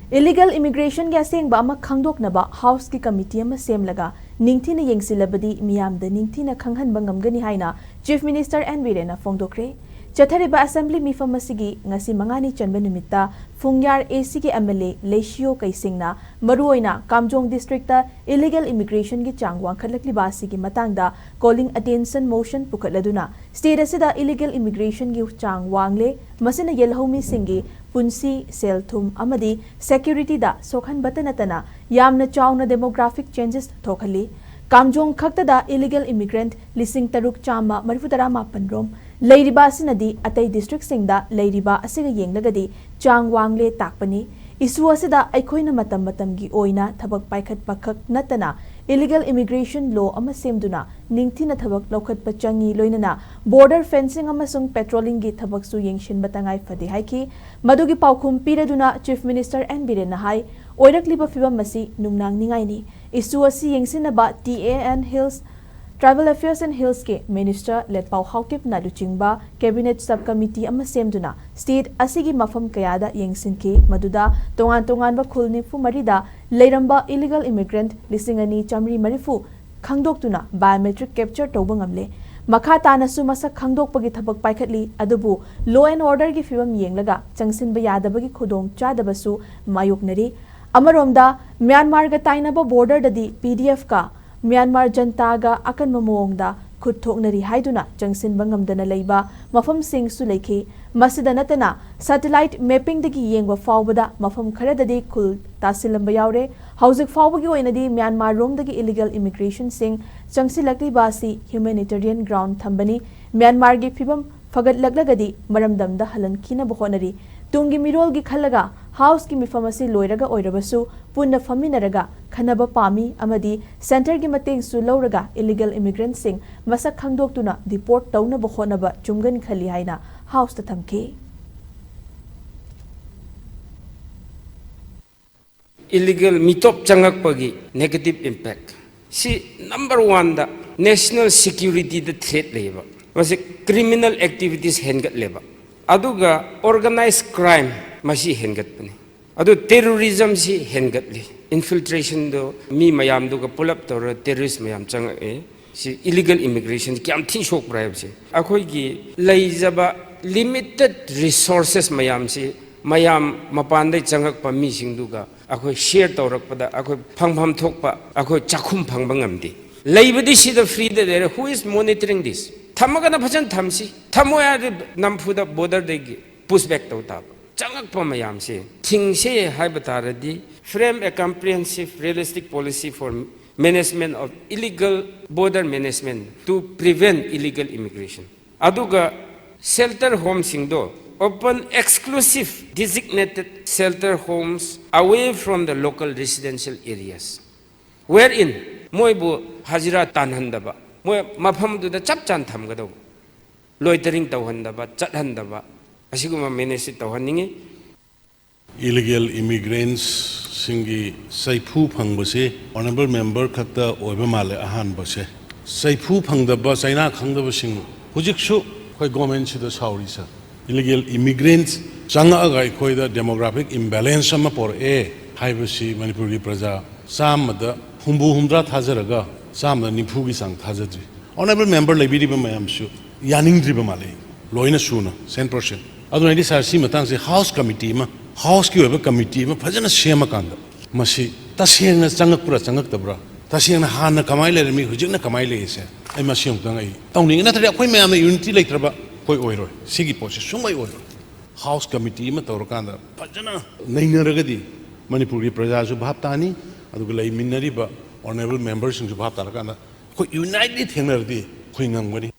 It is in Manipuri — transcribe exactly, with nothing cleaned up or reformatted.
Illegal immigration ꯒꯤ ꯑꯁꯦꯡꯕ ꯑꯃ ꯈꯪꯗꯣꯛꯅꯕ House ꯀꯤ committee ꯑꯃ ꯁꯦꯝꯂꯒ ꯅꯤꯡꯊꯤꯅ ꯌꯦꯡꯁꯤꯜꯂꯕꯗꯤ ꯃꯤꯌꯥꯝꯗ ꯅꯤꯡꯊꯤꯅ ꯈꯪꯍꯟꯕ ꯉꯝꯒꯅꯤ ꯍꯥꯏꯅ Chief Minister N. ꯕꯤꯔꯦꯟꯅ ꯐꯣꯡꯗꯣꯛꯈ꯭ꯔꯦ꯫ ꯆꯠꯊꯔꯤꯕ Assembly ꯃꯤꯐꯝ ꯑꯁꯤꯒꯤ ꯉꯁꯤ ꯃꯉꯥꯅꯤ ꯆꯟꯕ ꯅꯨꯃꯤꯠꯇ ꯐꯨꯡꯌꯥꯔ A C ꯒꯤ M L A ꯂꯩꯁꯤꯌꯣ ꯀꯩꯁꯤꯡꯅ ꯃꯔꯨꯑꯣꯏꯅ ꯀꯥꯝꯖꯣꯡ district ꯇ illegal immigration ꯒꯤ ꯆꯥꯡ ꯋꯥꯡꯈꯠꯂꯛꯂꯤꯕ ꯑꯁꯤꯒꯤ ꯃꯇꯥꯡꯗ calling attention motion ꯄꯨꯈꯠꯂꯗꯨꯅ state ꯑꯁꯤꯗ illegal immigration ꯒꯤ ꯆꯥꯡ ꯋꯥꯡꯂꯦ, ꯃꯁꯤꯅ ꯌꯦꯜꯍꯧꯃꯤꯁꯤꯡꯒꯤ ꯄꯨꯟꯁꯤ, ꯁꯦꯜ ꯊꯨꯝ ꯑꯃꯗꯤ security ꯗ ꯁꯣꯛꯍꯟꯕꯇ ꯅꯠꯇꯅ ꯌꯥꯝꯅ ꯆꯥꯎꯅ demographic changes ꯊꯣꯛꯍꯜꯂꯤ꯫ ꯀꯥꯝꯖꯣꯡ ꯈꯛꯇꯗ illegal immigrant ꯂꯤꯁꯤꯡ ꯇꯔꯨꯛ ꯆꯥꯝꯃ ꯃꯔꯤꯐꯨ ꯇꯔꯥ ꯃꯥꯄꯟ ꯔꯣꯝ ꯂꯩꯔꯤꯕ ꯑꯁꯤꯅꯗꯤ ꯑꯇꯩ district ꯁꯤꯡꯗ ꯂꯩꯔꯤꯕ ꯑꯁꯤꯒ ꯌꯦꯡꯂꯒꯗꯤ ꯆꯥꯡ ꯋꯥꯡꯂꯦ ꯇꯥꯛꯄꯅꯤ꯫ Issue ꯑꯁꯤꯗ ꯑꯩꯈꯣꯏꯅ ꯃꯇꯝ ꯃꯇꯝꯒꯤ ꯑꯣꯏꯅ ꯊꯕꯛ ꯄꯥꯏꯈꯠꯄ ꯈꯛ ꯅꯠꯇꯅ illegal immigration law ꯑꯃ ꯁꯦꯝꯗꯨꯅ ꯅꯤꯡꯊꯤꯅ ꯊꯕꯛ ꯂꯧꯈꯠꯄ ꯆꯪꯏ, ꯂꯣꯏꯅꯅ border fencing ꯑꯃꯁꯨꯡ patrolling ꯒꯤ ꯊꯕꯛꯁꯨ ꯌꯦꯡꯁꯤꯟꯕ ꯇꯉꯥꯏ ꯐꯗꯦ ꯍꯥꯏꯈꯤ꯫ ꯃꯗꯨꯒꯤ ꯄꯥꯎꯈꯨꯝ ꯄꯤꯔꯗꯨꯅ Chief Minister N. ꯕꯤꯔꯦꯟꯅ ꯍꯥꯏ, ꯑꯣꯏꯔꯛꯂꯤꯕ ꯐꯤꯕꯝ ꯑꯁꯤ ꯅꯨꯡꯅꯥꯡꯅꯤꯡꯉꯥꯏꯅꯤ꯫ Issue ꯑꯁꯤ ꯌꯦꯡꯁꯤꯟꯅꯕ T A and Hills, Tribal Affairs and Hills ꯀꯤ Minister ꯂꯦꯠꯄꯥꯎ ꯍꯥꯎꯀꯤꯞꯅ ꯂꯨꯆꯤꯡꯕ Cabinet Sub Committee ꯑꯃ ꯁꯦꯝꯗꯨꯅ state ꯑꯁꯤꯒꯤ ꯃꯐꯝ ꯀꯌꯥꯗ ꯌꯦꯡꯁꯤꯟꯈꯤ, ꯃꯗꯨꯗ ꯇꯣꯉꯥꯟ ꯇꯣꯉꯥꯟꯕ ꯈꯨꯜ ꯅꯤꯐꯨ ꯃꯔꯤꯗ ꯂꯩꯔꯝꯕ illegal immigrant ꯂꯤꯁꯤꯡ ꯑꯅꯤ ꯆꯥꯃꯔꯤ ꯃꯔꯤꯐꯨ ꯈꯪꯗꯣꯛꯇꯨꯅ biometric capture ꯇꯧꯕ ꯉꯝꯂꯦ꯫ ꯃꯈꯥ ꯇꯥꯅꯁꯨ ꯃꯁꯛ ꯈꯪꯗꯣꯛꯄꯒꯤ ꯊꯕꯛ ꯄꯥꯏꯈꯠꯂꯤ, ꯑꯗꯨꯕꯨ law and order ꯒꯤ ꯐꯤꯕꯝ ꯌꯦꯡꯂꯒ ꯆꯪꯁꯤꯟꯕ ꯌꯥꯗꯕꯒꯤ ꯈꯨꯗꯣꯡ ꯆꯥꯗꯕꯁꯨ ꯃꯥꯌꯣꯛꯅꯔꯤ꯫ ꯑꯃꯔꯣꯝꯗ, ꯃ꯭ꯌꯥꯟꯃꯥꯔꯒ ꯇꯥꯏꯅꯕ border ꯗꯗꯤ P D F ꯀ ꯃ꯭ꯌꯥꯟꯃꯥꯔ ꯖꯟꯇꯥꯒ ꯑꯀꯟꯕ ꯃꯑꯣꯡꯗ ꯈꯨꯠ ꯊꯣꯛꯅꯔꯤ ꯍꯥꯏꯗꯨꯅ ꯆꯪꯁꯤꯟꯕ ꯉꯝꯗꯅ ꯂꯩꯕ ꯃꯐꯝꯁꯤꯡꯁꯨ ꯂꯩꯈꯤ꯫ ꯃꯁꯤꯗ ꯅꯠꯇꯅ, satellite mapping ꯗꯒꯤ ꯌꯦꯡꯕ ꯐꯥꯎꯕꯗ ꯃꯐꯝ ꯈꯔꯗꯗꯤ ꯈꯨꯜ ꯇꯥꯁꯤꯜꯂꯝꯕ ꯌꯥꯎꯔꯦ꯫ ꯍꯧꯖꯤꯛ ꯐꯥꯎꯕꯒꯤ ꯑꯣꯏꯅꯗꯤ ꯃ꯭ꯌꯥꯟꯃꯥꯔ ꯔꯣꯝꯗꯒꯤ illegal immigration ꯁꯤꯡ ꯆꯪꯁꯤꯜꯂꯛꯂꯤꯕ ꯑꯁꯤ humanitarian ground ꯊꯝꯕꯅꯤ꯫ ꯃ꯭ꯌꯥꯟꯃꯥꯔꯒꯤ ꯐꯤꯕꯝ ꯐꯒꯠꯂꯛꯂꯒꯗꯤ ꯃꯔꯝꯗꯝꯗ ꯍꯜꯍꯟꯈꯤꯅꯕ ꯍꯣꯠꯅꯔꯤ꯫ ꯇꯨꯡꯒꯤ ꯃꯤꯔꯣꯜꯒꯤ ꯈꯜꯂꯒ House ꯀꯤ ꯃꯤꯐꯝ ꯑꯁꯤ ꯂꯣꯏꯔꯒ ꯑꯣꯏꯔꯕꯁꯨ ꯄꯨꯟꯅ ꯐꯝꯃꯤꯟꯅꯔꯒ ꯈꯟꯅꯕ ꯄꯥꯝꯃꯤ ꯑꯃꯗꯤ centre ꯒꯤ ꯃꯇꯦꯡꯁꯨ ꯂꯧꯔꯒ illegal immigrant ꯁꯤꯡ ꯃꯁꯛ ꯈꯪꯗꯣꯛꯇꯨꯅ deport ꯇꯧꯅꯕ ꯍꯣꯠꯅꯕ ꯆꯨꯝꯒꯅꯤ ꯈꯜꯂꯤ ꯍꯥꯏꯅ House ꯇ ꯊꯝꯈꯤ꯫ Illegal ꯃꯤꯇꯣꯞ ꯆꯪꯉꯛꯄꯒꯤ negative impact ꯁꯤ number one ꯗ national security ꯗ threat ꯂꯩꯌꯦꯕ꯫ ꯃꯁꯤ criminal activities ꯍꯦꯟꯒꯠꯂꯦꯕ, ꯑꯗꯨꯒ organized crime ꯃꯁꯤ ꯍꯦꯟꯒꯠꯄꯅꯤ꯫ ꯑꯗꯨ ꯇꯦꯔꯣꯔꯤꯖꯝꯁꯤ ꯍꯦꯟꯒꯠꯂꯤ꯫ ꯏꯟꯐꯤꯜꯇ꯭ꯔꯦꯁꯟꯗꯣ ꯃꯤ ꯃꯌꯥꯝꯗꯨꯒ ꯄꯨꯂꯞ ꯇꯧꯔꯒ ꯇꯦꯔꯣꯔꯤꯁ ꯃꯌꯥꯝ ꯆꯪꯉꯛꯑꯦ꯫ ꯁꯤ ꯏꯂꯤꯒꯦꯜ ꯏꯃꯤꯒ꯭ꯔꯦꯁꯟ ꯀꯌꯥꯝ ꯊꯤꯅ ꯁꯣꯛꯄ꯭ꯔꯥ ꯍꯥꯏꯕꯁꯦ, ꯑꯩꯈꯣꯏꯒꯤ ꯂꯩꯖꯕ ꯂꯤꯃꯤꯇꯦꯠ ꯔꯤꯁꯣꯔꯁꯦꯁ ꯃꯌꯥꯝꯁꯤ ꯃꯌꯥꯝ ꯃꯄꯥꯟꯗꯩ ꯆꯪꯉꯛꯄ ꯃꯤꯁꯤꯡꯗꯨꯒ ꯑꯩꯈꯣꯏ ꯁꯤꯌꯔ ꯇꯧꯔꯛꯄꯗ ꯑꯩꯈꯣꯏ ꯐꯪꯐꯝ ꯊꯣꯛꯄ ꯑꯩꯈꯣꯏ ꯆꯥꯛꯈꯨꯝ ꯐꯪꯕ ꯉꯝꯗꯦ꯫ ꯂꯩꯕꯗꯤ ꯁꯤꯗ ꯐ꯭ꯔꯤꯗ ꯂꯩꯔꯦ꯫ Who is monitoring this? ꯊꯝꯃꯒꯅ ꯐꯖꯅ ꯊꯝꯁꯤ, ꯊꯝꯃꯣꯏ ꯍꯥꯏꯔꯗꯤ ꯅꯝꯐꯨꯗ ꯕꯣꯔꯗꯔꯗꯒꯤ ꯄꯨꯁ ꯕꯦꯛ ꯇꯧ ꯇꯥꯕ꯫ ꯆꯪꯉꯛꯄ ꯃꯌꯥꯝꯁꯦ ꯊꯤꯡꯁꯦ ꯍꯥꯏꯕ ꯇꯥꯔꯗꯤ, frame a comprehensive realistic policy for management of illegal border management to prevent illegal immigration. ꯑꯗꯨꯒ shelter ꯍꯣꯝꯁꯤꯡꯗꯣ open exclusive designated shelter homes away from the local residential areas, wherein ꯃꯣꯏꯕꯨ ꯍꯖꯤꯔꯥ ꯇꯥꯟꯍꯟꯗꯕ, ꯃꯣꯏ ꯃꯐꯝꯗꯨꯗ ꯆꯞ ꯆꯥꯅ ꯊꯝꯒꯗꯧꯕ, ꯂꯣꯏꯇꯔꯤꯡ ꯇꯧꯍꯟꯗꯕ, ꯆꯠꯍꯟꯗꯕ, ꯑꯁꯤꯒꯨꯝꯕ ꯃꯦꯅꯦꯖꯁꯤ ꯇꯧꯍꯟꯅꯤꯡꯉꯤ꯫ Illegal immigrants ꯁꯤꯡꯒꯤ ꯆꯩꯐꯨ ꯐꯪꯕꯁꯤ ꯑꯣꯅꯔꯦꯕꯜ ꯃꯦꯝꯕꯔ ꯈꯛꯇ ꯑꯣꯏꯕ ꯃꯥꯜꯂꯦ ꯑꯍꯥꯟꯕꯁꯦ꯫ ꯆꯩꯐꯨ ꯐꯪꯗꯕ, ꯆꯩꯅꯥ ꯈꯪꯗꯕꯁꯤꯡ ꯍꯧꯖꯤꯛꯁꯨ ꯑꯩꯈꯣꯏ ꯒꯣꯔꯃꯦꯟꯁꯤꯗ ꯁꯥꯎꯔꯤ ꯁꯥꯔ꯫ Illegal immigrants ꯆꯪꯉꯛꯑꯒ ꯑꯩꯈꯣꯏꯗ demographic imbalance ꯑꯃ ꯄꯣꯔꯛꯑꯦ ꯍꯥꯏꯕꯁꯤ ꯃꯅꯤꯄꯨꯔꯒꯤ ꯄ꯭ꯔꯖꯥ ꯆꯥꯝꯃꯗ ꯍꯨꯝꯐꯨ ꯍꯨꯝꯗ꯭ꯔꯥ ꯊꯥꯖꯔꯒ ꯆꯥꯝꯃꯗ ꯅꯤꯐꯨꯒꯤ ꯆꯥꯡ ꯊꯥꯖꯗ꯭ꯔꯤ꯫ ꯑꯣꯅꯔꯦꯕꯜ ꯃꯦꯝꯕꯔ ꯂꯩꯕꯤꯔꯤꯕ ꯃꯌꯥꯝꯁꯨ ꯌꯥꯅꯤꯡꯗ꯭ꯔꯤꯕ ꯃꯥꯜꯂꯦ, ꯂꯣꯏꯅ ꯁꯨꯅ, cent percent꯫ ꯑꯗꯨꯅ ꯑꯩꯗꯤ ꯁꯥꯔ, ꯁꯤ ꯃꯇꯥꯡꯁꯦ ꯍꯥꯎꯁ ꯀꯃꯤꯇꯤ ꯑꯃ, ꯍꯥꯎꯁꯀꯤ ꯑꯣꯏꯕ ꯀꯃꯤꯇꯤ ꯑꯃ ꯐꯖꯅ ꯁꯦꯝꯃꯀꯥꯟꯗ ꯃꯁꯤ ꯇꯁꯦꯡꯅ ꯆꯪꯉꯛꯄ꯭ꯔꯥ ꯆꯪꯉꯛꯇꯕ꯭ꯔꯥ, ꯇꯁꯦꯡꯅ ꯍꯥꯟꯅ ꯀꯃꯥꯏꯅ ꯂꯩꯔꯝꯃꯤ, ꯍꯧꯖꯤꯛꯅ ꯀꯃꯥꯏꯅ ꯂꯩꯔꯤꯁꯦ, ꯑꯩ ꯃꯁꯤ ꯑꯃꯨꯛꯇꯪ ꯑꯩ ꯇꯧꯅꯤꯡꯉꯤ꯫ ꯅꯠꯇ꯭ꯔꯗꯤ ꯑꯩꯈꯣꯏ ꯃꯌꯥꯝꯅ ꯌꯨꯅꯤꯇꯤ ꯂꯩꯇ꯭ꯔꯕ ꯑꯩꯈꯣꯏ ꯑꯣꯏꯔꯣꯏ, ꯁꯤꯒꯤ ꯄꯣꯠꯁꯤ ꯁꯨꯡꯑꯣꯏ ꯑꯣꯏꯔꯣꯏ꯫ ꯍꯥꯎꯁ ꯀꯃꯤꯇꯤ ꯑꯃ ꯇꯧꯔꯀꯥꯟꯗ ꯐꯖꯅ ꯅꯩꯅꯔꯒꯗꯤ ꯃꯅꯤꯄꯨꯔꯒꯤ ꯄ꯭ꯔꯖꯥꯁꯨ ꯚꯥꯞ ꯇꯥꯅꯤ, ꯑꯗꯨꯒ ꯂꯩꯃꯤꯟꯅꯔꯤꯕ ꯑꯣꯅꯔꯦꯕꯜ ꯃꯦꯝꯕꯔꯁꯤꯡꯁꯨ ꯚꯥꯞ ꯇꯥꯔꯀꯥꯟꯗ ꯑꯩꯈꯣꯏ ꯌꯨꯅꯥꯏꯠꯂꯤ ꯊꯦꯡꯅꯔꯗꯤ ꯑꯩꯈꯣꯏ ꯉꯝꯒꯅꯤ꯫